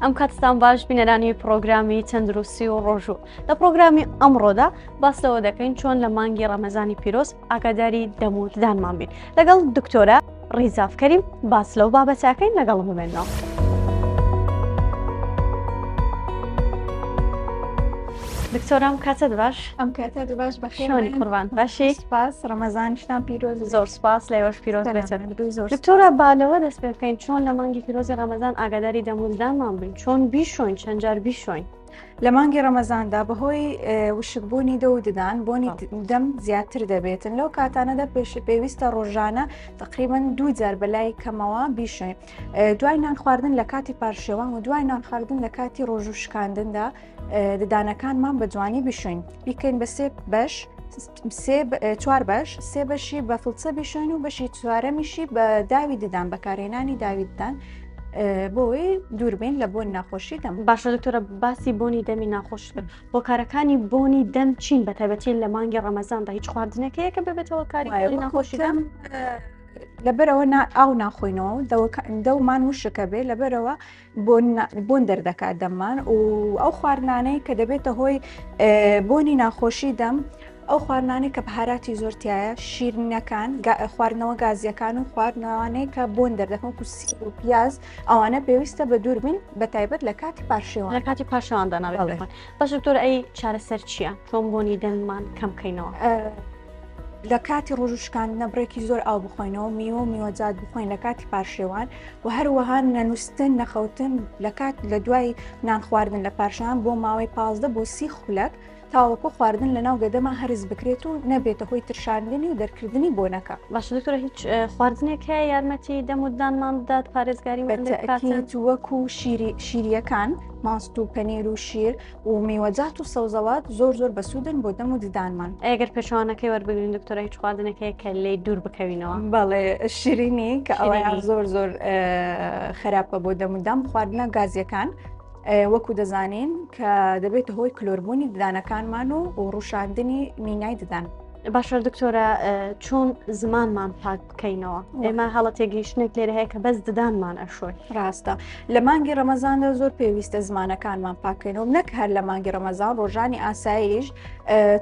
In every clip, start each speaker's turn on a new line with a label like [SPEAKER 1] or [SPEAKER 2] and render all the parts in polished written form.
[SPEAKER 1] ئەم کاتتان باش بینەرانی پرۆگرامی تەندروستی و ڕۆژوو لە پرۆگرامی ئەمڕۆدا باس لەوە دەکەین چۆن لە مانگی ڕەمەزانی پیرۆز ئاگاداری دەم و ددانمان بین لەگەڵ دکتۆرە ڕیزاف کەریم باس لەو بابەتەکەین لەگەڵ بمێنەوە. دکتۆرە ئەم کاتەت باش
[SPEAKER 2] ئەم کاتەت باش
[SPEAKER 1] بەخێر شۆنی قوربان باشی
[SPEAKER 2] سپاس ڕەمەزانیشتان پیرۆز
[SPEAKER 1] زۆر سپاس لە ئێوەش پیرۆز بێت دکتۆرە با لەوە دەست پێ بکەین چۆن لە مانگی پیرۆزی ڕەمەزان ئاگاداری دەموددانمان بین چۆن بیشۆین چەند جار بیشۆین
[SPEAKER 2] لە مانگی ڕەمەزاندا بەهۆی وشکبوونی دە و ددان بۆنی دەم زیاتر دەبێتن لەو کاتانەدا پێش پێویستە ڕۆژانە تقریبا دوو جار بەلای کەمەوە بیشۆین دوای نان خواردن لە کاتی پارشێوان و دوای نان خواردن لە کاتی ڕۆژ و شکاندندا ددانەکانمان بە جوانی بشوین بیکەین بە سێ بەش چوار بەش سێ بەشی بە فڵچە بیشۆین و بەشی چوارەمیشی بە داوی ددان بەکارهێنانی داوی ددان بۆی دووربین لە بۆن ناخۆشی دەم.
[SPEAKER 1] باشە دکتۆرە باسی بۆنی دەمی ناخۆش کرد هۆکارەکانی بۆنی دەم چین بە تایبەتی لە مانگی ڕەمەزاندا هیچ خواردنێک هەیە کە ببێتەوە کاری ناخۆشی دەم؟
[SPEAKER 2] لەبەرەوە ئاو ناخۆینەوە دەومان وشکە بێ لەبەرەوە بۆن دەردەکات دەممان و ئەو خواردنانەی کە دەبێتە هۆی بۆنی ناخۆشی دەم ئەو خواردنانەی کە بەهاراتی زۆر تایە شیرینەکان خواردنەوە گازیەکان و خواردنەوانەی کە بۆن دەردەکەن و سیر و پیاز ئەوانە پێویستە بە دووربین بە تایبەت لە کاتی پارشێوان
[SPEAKER 1] لە کاتی پارشێواندا نابێت باش دکتۆر ئەی چارەسەر چییە چۆن بۆنی دەممان کەم بکەینەوە؟
[SPEAKER 2] لە کاتی ڕۆژ شکاندنە بڕێکی زۆر ئاو بخۆینەوە میوە و میوەجات بخۆین لە کاتی پارشێوان و هەروەها نەنووستن نەخەوتن لە کات لە دوای نان خواردن لە پارشان بۆ ماوەی 15 بۆ سی خولەک تاوەکو خواردن لە ناو گەدەمان هەرس بکرێت و نەبێتە هۆی ترشاندنی و دەرکردنی بۆنەکە.
[SPEAKER 1] باشە دکتۆرە هیچ خواردنێک هەیە یارمەتی دەم و ددانمان بدات پارێزگاری
[SPEAKER 2] بەتەئکید وەکو شیری شیریەکان ماست و پەنیر و شیر و میوەجات و سەوزەوات زۆر زۆر بەسوودن بۆ دەم و ددانمان.
[SPEAKER 1] ئەگەر پێچەوانەکەی وەربگرین دکتۆرە هیچ خواردنێک هەیە کە لێی دوور بکەوینەوە؟
[SPEAKER 2] بەڵێ شیرینی کە ئەوەیان زۆر زۆر خراپە بۆ دەم و ددان خواردنە گازیەکان وەکو دەزانین کە دەبێتە هۆی کلۆربوونی ددانەکانمان و ڕوشاندنی مینای ددان.
[SPEAKER 1] باشە دکتۆرە چۆن زمانمان پاک بکەینەوە ئێمە هەڵە تێگەیشتنێک لێرە هەیە کە بەس ددانمان ئەشۆی
[SPEAKER 2] ڕاستە لە مانگی ڕەمەزاندا زۆر پێویستە زمانەکانمان پاکەینەوە نەک هەر لە مانگی ڕەمەزان ڕۆژانی ئاساییش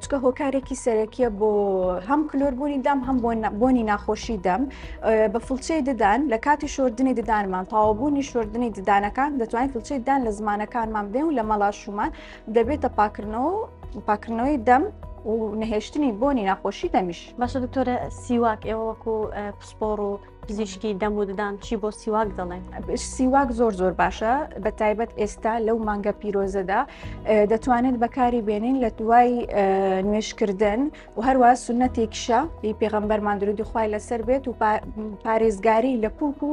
[SPEAKER 2] چکە هۆکارێکی سەرەکیە بۆ هەم کلۆربوونی دەم هەم بۆنی ناخۆشی دەم بە فڵچەی ددان لە کاتی شۆردنی ددانمان تەواوبوونی شۆردنی ددانەکان دەتوانین فڵچەی ددان لە زمانەکانمان بدەین و لە مەڵاشومان دەبێتە پاکردنەوە و پاکردنەوەی دەم و نەهێشتنی بۆنی ناخۆشی دەمیش.
[SPEAKER 1] باشە دکتۆرە سیواک ئێوە وەکو پسپۆڕ و پزیشکی دەم و ددان چی بۆ سیواک دەڵێن؟
[SPEAKER 2] سیواک زۆر زۆر باشە بە تایبەت ئێستا لەو مانگە پیرۆزەدا دەتوانێت بەکاری بێنین لە دوای نوێشکردن و هەروە سونەتێکیشە ی پێغەمبەرمان درودی خوای لەسەر بێت و پارێزگاری لە پوک و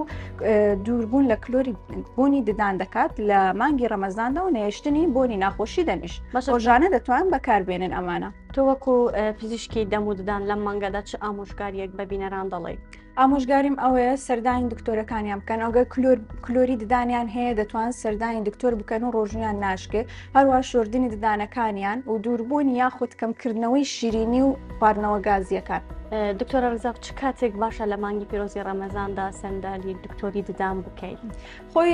[SPEAKER 2] دووربوون لە کلۆری بوونی ددان دەکات لە مانگی ڕەمەزاندا و نەهێشتنی بۆنی ناخۆشی دەمیش ڕۆژانە دەتوان بەکاربێنن ئەمانە.
[SPEAKER 1] تۆ وەکو پزیشکی دەم و ددان لەم مانگەدا چ ئامۆژگاریەک بە بینەران دەڵێی؟
[SPEAKER 2] ئامۆژگاریم ئەوەیە سەردانی دکتۆرەکانیان بکەن ئەگەر کلۆر کلۆری ددانیان هەیە دەتوان سەردانی دکتۆر بکەن و ڕۆژویان ناشکێ هەروە شۆردنی ددانەکانیان و دووربوون یاخود کەمکردنەوەی شیرینی و خواردنەوە گازیەکان.
[SPEAKER 1] دکتۆرە ڕزاق چ کاتێک باشە لە مانگی پیرۆزی ڕەمەزاندا سەردانی دکتۆری ددان بکەیت؟
[SPEAKER 2] خۆی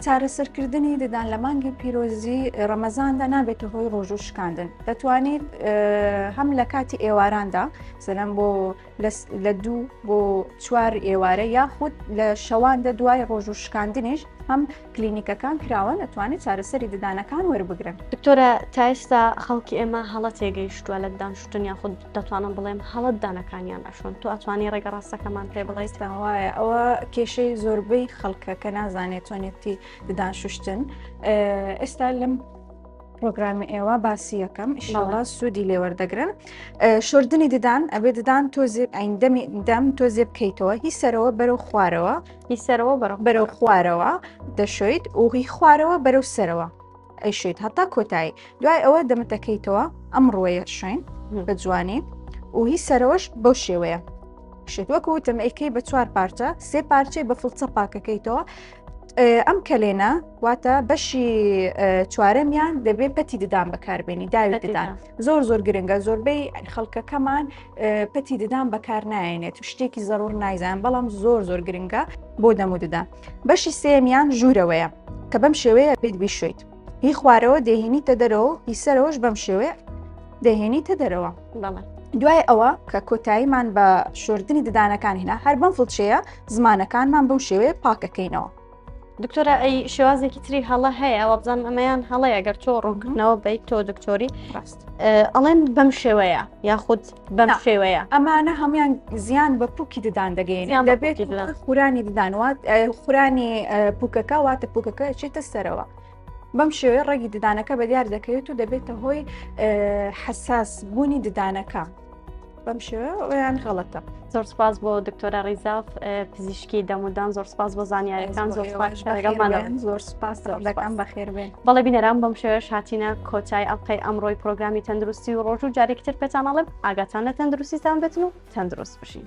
[SPEAKER 2] چارەسەرکردنی ددان لە مانگی پیرۆزی ڕەمەزاندا نابێتە هۆی ڕۆژوو شکاندن دەتوانیت هەم لە کاتی ئێواراندا سەلام بۆ لە دوو بۆ چوار ئێوارە یاخود لە شەواندا دوای ڕۆژ و شکاندنیش هەم کلینیکەکان کراوەن ئەتوانێت چارەسەری ددانەکان وەربگرن.
[SPEAKER 1] دکتۆرە تا ئێستا خەڵکی ئێمە هەڵە تێگەیشتووە لە ددان شوتن یاخود دەتوانم بڵێم هەڵە ددانەکانیان ئەشۆن تۆ ئەتوانی ڕێگە ڕاستەکەمان پێ بڵێیت؟
[SPEAKER 2] وایە ئەوە کێشەی زۆربەی خەڵکە کە نازانێت چۆنێتی ددان شوشتن ئێستا لەم پرۆگرامی ئێوە باسی یەکەم ئیشەڵا سوودی لێوەردەگرن شۆردنی ددان ئەبێ ددان تۆزێ ئەیندەمی دەم تۆزێ بکەیتەوە هی سەرەوە بەرەو خوارەوە
[SPEAKER 1] هی سەرەوە
[SPEAKER 2] بەرەو خوارەوە دەشۆیت و هی خوارەوە بەرەو سەرەوە ئەیشێت هەتا کۆتایی دوای ئەوە دەمتەکەیتەوە ئەم ڕۆیە شوێن بە جوانی و هی سەرەوەش بەو شێوەیە شێت وەکو وتم ئەیکەی بە چوار پارچە سێ پارچەی بە فڵچە پاکەکەیتەوە ئەم کەلێنە واتە بەشی چوارەمیان دەبێ پەتی ددان بەکاربێنی داوی ددان زۆر زۆر گرنگە زۆربەی خەڵکەکەمان پەتی ددان بەکار نایێنێت شتێکی زەڕور نایزان بەڵام زۆر زۆر گرنگە بۆ دەم و ددان بەشی سێمیان ژوورەوەیە. کە بەم شێوەیە بێت بیشۆیت. هی خوارەوە دەهێنیتە دەرەوە هی سەرەوەش بەم شێوەیە دەهێنیتە دەرەوە.
[SPEAKER 1] بەڵێ.
[SPEAKER 2] دوای ئەوە کە کۆتاییمان بە شۆردنی ددانەکان هێنا هەر بەم فڵچەیە زمانەکانمان بەو شێوەیە پاکەکەینەوە.
[SPEAKER 1] دکتۆرە ئەی شێوازێکی تری هەڵە هەیە وابزانم ئەمەیان هەڵەیە گەر تۆ ڕوونکردنەوە بیت تۆ دکتۆری
[SPEAKER 2] ڕاست
[SPEAKER 1] ئەڵێن بەم شێوەیە یاخود بەم شێوەیە
[SPEAKER 2] ئەمانە هەمویان زیان بە پوکی ددان دەگەین دەبێت خورانی ددان وات خورانی پوکەکە واتە پوکەکە چێتە سەرەوە بەم شێوەیە ڕەگی ددانەکە بە دیار دەکەوێت و دەبێتە هۆی حساس بوونی ددانەکە بەم شێوەیە غەڵەتە.
[SPEAKER 1] زۆر سپاس بۆ دکتۆرە ڕیزاف پزیشکی دەمودان زۆر سپاس بۆ زانیاریەکان زۆر سپاس لەگەڵمان
[SPEAKER 2] زۆر سپاس دەکەم بەخێر بێن.
[SPEAKER 1] بەڵێ بینەران بەم شێوەیەش هاتینە کۆتای ئەڵقەی ئەمڕۆی پرۆگرامی تەندروستی و ڕۆژ و جارێکی تر پێتان ئەڵێم ئاگاتان لە تەندروستیتان بێتن و تەندروست بژین.